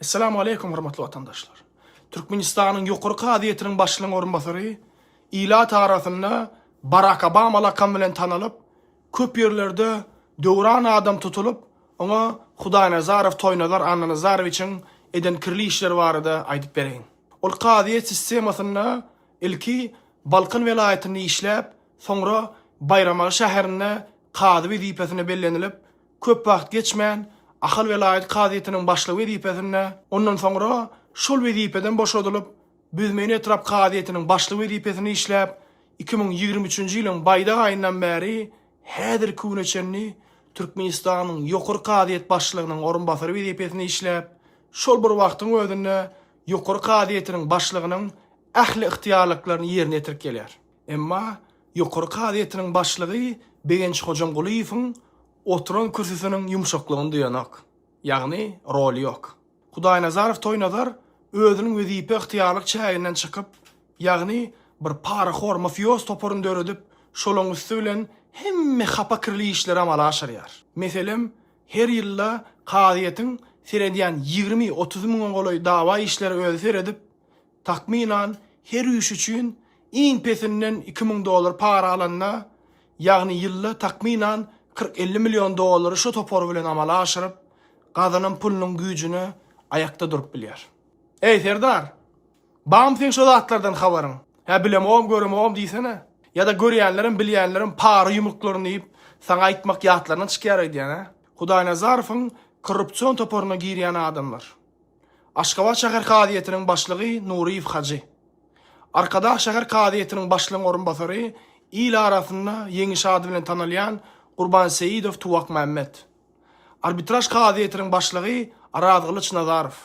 Essalamu aleýkum hormatly watandaşlar. Türkmenistanyň Ýokary kazyýetiniň başlygyň orunbasary ilat arasynda Barak Obama lakamy bilen tanalyp, köp ýerlerde döwran adam tutulyp, oňa Hudaýnazarow Toýnazar Annanazarowiçiň eden kirli işleri barada aýdyp bereýin. Ol kazyýet sistemasynda ilki Balkan welaýatynda işläp, soňra Baýramaly şäherinde kazy wezipesine bellenilip, köp wagt geçmän, Ahal welaýat kazyýetiniň başlygy wezipesinde, ondan soňra şol wezipeden boşadylyp, Büzmeýin etrap kazyýetiniň başlygy wezipesinde işläp, 2023-nji ýylyň baýdak aýyndan bäri häzirki güne çenli Türkmenistanyň Ýokary kazyýet başlygynyň orunbasary wezipesinde işläp, şol bir wagtyň özünde Ýokary kazyýetiniň başlygynyň ähli ygtyýarlyklaryny ýerine ýetirip gelýär. Emma Ýokary kazyýetiniň başlygy Begenç Hojamgulyýewiň oturan kürsüsiniň ýumşaklygyny duýanok. Ýagny roly ýok. Hudaýnazarow Toýnazar özüniň wezipe ygtyýarlyk çäginden çykyp, ýagny bir parahor mafioz toparyny döredip, şolaň üsti bilen hemme hapa kirli işleri amala aşyrýar. Meselem, her ýylda kazyýetiň seredýän 20-30 müňe golaý dawa işlere özi seredip, Takmynan her iş üçin iň pesinden 2000 dollar para alanda, ýagny ýylda takmynan 40-50 million dollary şu topary bilen amala aşyryp, gazanan pulunyň güýjüne aýakda durup bilýär. Eý, Serdar! Barmy seň şo zatlardan habaryň? Hä, bilemogam, göremogam diýsene. Ýa-da görýänlerem, bilýänlerem para ýumruklaryny diýip, saňa aýtmak ýatlaryndan çykýar öýdýän, hä? Hudaýnazarowyň korrupsion toparyna girýän adamlar. Aşgabat şäher kazyýetiniň başlygy Nuryýew Hajy. Arkadag şäher kazyýetiniň başlygyň orunbasary, il arasynda Ýeňiş ady bilen tanalýan Gurbanseýidow Tuwakmämmet. Arbitraž kazyýetiniň başlygy Arazgylyç Nazarow.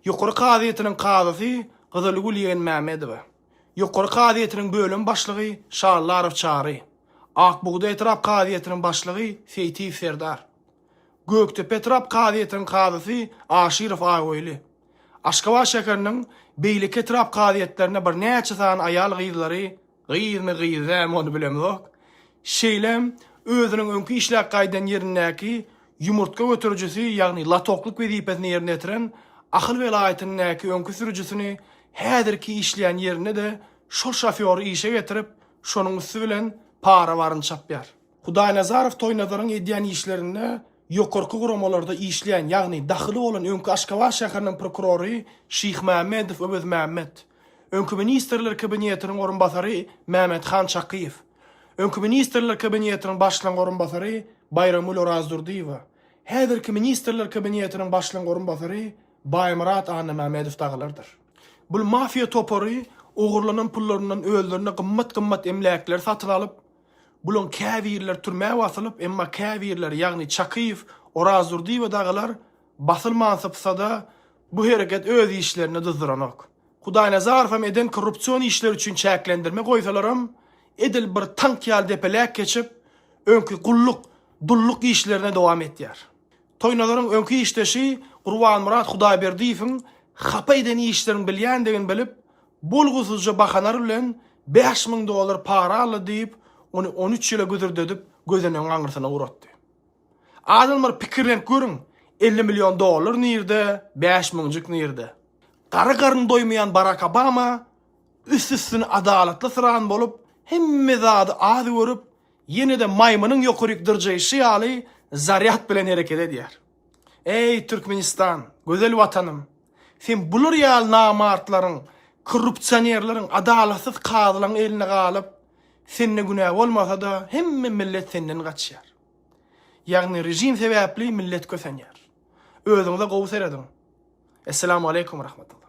Ýokary kazyýetiniň kazysy Gyzylgül Ýegenmämmedowa. Ýokary kazyýetiniň bölüm başlygy Şallarow Çary. Ak bugdaý etrap kazyýetiniň başlygy Seýtiýew Serdar. Gökdepe etrap kazyýetiniň kazysy Aşyrow Aýoýly. Aşgabat şäheriniň beýleki etrap kazyýetlerinde birnäçe sany aýal-gyzlary, gyzmy, gyz dälmi ony bilemzok, şeýle hem özüniň öňki işläp gaýdan ýerindäki ýumurtga göterijisi, ýagny latoklyk wezipesini ýerine ýetiren Ahal welaýatyndaky öňki sürüjisini häzirki işleýän ýerinde-de şol şofýory işe getirip, şonuň üsti bilen para baryny çapýar. Hudaýnazarow Toýnazaryň edýän işlerinde ýokarky guramalarda işleýän, ýagny dahyly bolan öňki Aşgabat şäheriniň prokurory Şyhmämmedow Öwezmämmet, öňki Ministrler Kabinetiniň orunbasary Mämmethan Çakyýew, öňki Ministrler Kabinetiniň başlygyň orunbasary Baýramgül Orazdurdyýewa, häzirki Ministrler Kabinetiniň başlygyň orunbasary Baýmyrat Annamämmedow dagylardyr. Bul mafiýa topary ogurlanan pullaryndan özlerine gymmat-gymmat emläkleri satyn alyp, Bulaň käbirleri türmä basylyp, emma käbirleri, ýagny Çakyýew, Orazdurdyýewa dagylar basylman sypsa-da, bu hereket öz işlerini dyzdyranok. Hudaýnazarowam eden korrupsion işleri üçin çäklendirme goýsalaram, edil bir tank ýaly depeläk geçip, öňki gulluk, dulluk işlerine dowam etýär. Toýnazaryň öňki işdeşi Gurbanmyrat Hudaýberdiýewiň hapa eden işlerini bilýändigini bilip, bolgusyzja bahanar bilen 5000 dollar para aldy diýip, ony on üç ýyla güzürdedip, gözenegiň aňyrsyna ugratdy. Adamlar pikirlenip görüň, 50 million dollar nirde, bäş müňjük nirde? Gara garny doýmaýan Barak Obama üst-üstüne adalatly syran bolup, hemme zady az görüp, Ýene-de maýmynyň ýokaryk dyrjaýşy ýaly zarýad bilen hereket edýär. Eý, Türkmenistan, gözel Watanym! Sen bular ýaly namartlaryň, korrupsionerleriň, adalatsyz kazylaryň eline galyp, sende günä bolmasa-da, hemme millet senden gaçýar. Ýagny režim sebäpli millet kösenýär. Özüňize gowy serediň. Esselamu aleýkum rahmetullah.